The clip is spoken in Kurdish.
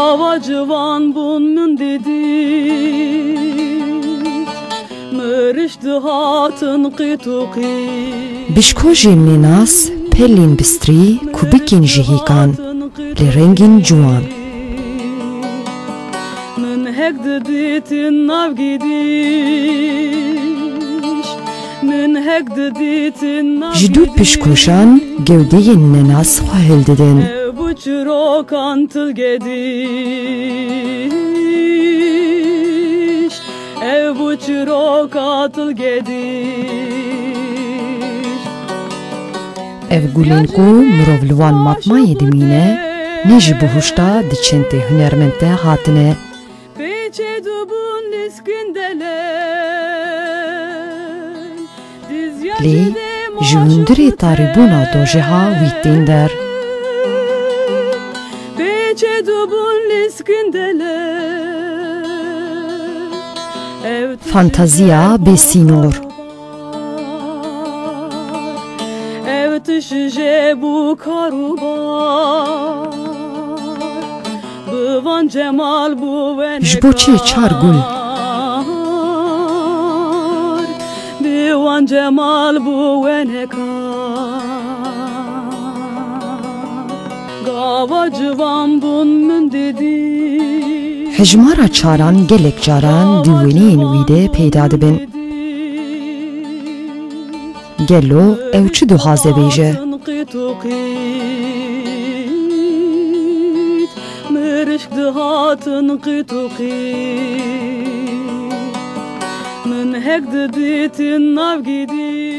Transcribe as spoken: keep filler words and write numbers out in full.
Ava ciwan bûn min didît, mirişk dihatin qît û qît. Pişkojên nênas, pelên bistrî, kubikên ji hêkan, li rengên ciwan. Min hek didîtin nav gidîş, min hek didîtin nav Ji dû gidîş. Pişkoşan gewdeyên nenas xwe hildidin. Ev bû çirokan tilgediş, ev bû çiroka tilgediş. Ev gulên ku mirov li wan matmayê dimîne, ne ji bihuşta diçin tê hunermend te hatine. Pêçê dubûn li Skindelen. Lê ji hundirê tarîbûna dojeha wî tên der. Pêçê dubûn li Skindelen. Ev Fantaziya bêsînor. Ev tişt jê bû kar û bar. Bi van cemal bû wene Ji bo çi çar gul? Kar. Bi van cemal bû wene kar. Gava ciwan bûn min didî. Hejmara çaran gelek caran di wêneyên wî de peyda dibin. Gelo ew çi dixwaze bêje? Mirişk dihatin qît û qît. Min hek didîtin nav gidî.